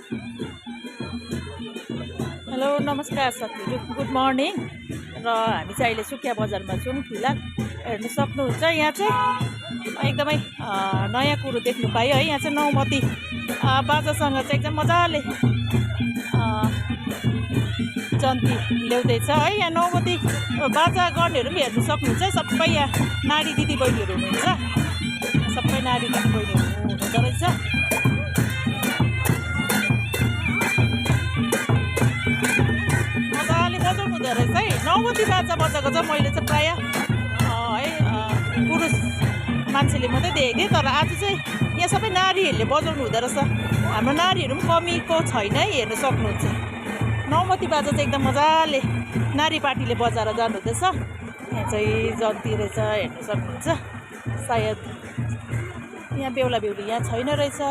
Hello नमस्कार साथीहरू, good morning. र हामी चाहिँ अहिले सुकिया बजारमा छौँ। फिलहाल हेर्नु सक्नुहुन्छ, यहाँ चाहिँ एकदमै नयाँ कुरो देख्नु पायो है। यहाँ चाहिँ नौमती बाजासँग चाहिँ एकदम मजाले जन्ती ल्याउँदैछ है। यहाँ नौमती बाजा गर्नेहरू पनि हेर्नु सक्नुहुन्छ। सबै यहाँ नारी दिदीबहिनीहरू हुनुहुन्छ, सबै नारी दिदीबहिनीहरू हुँदो रहेछ। रहेछ है। नौमती बाजा बजाएको चाहिँ मैले चाहिँ प्राय पुरुष मान्छेले मात्रै देखेको थिएँ, तर आज चाहिँ यहाँ सबै नारीहरूले बजाउनु हुँदो रहेछ। हाम्रो नारीहरू पनि कमीको छैन है, हेर्नु सक्नुहुन्छ। नौमती बाजा चाहिँ एकदम मजाले नारी पार्टीले बजाएर जानुहुँदैछ। यहाँ चाहिँ जन्ती रहेछ, हेर्नु सक्नुहुन्छ। सायद यहाँ बेहुला बेहुली यहाँ छैन रहेछ।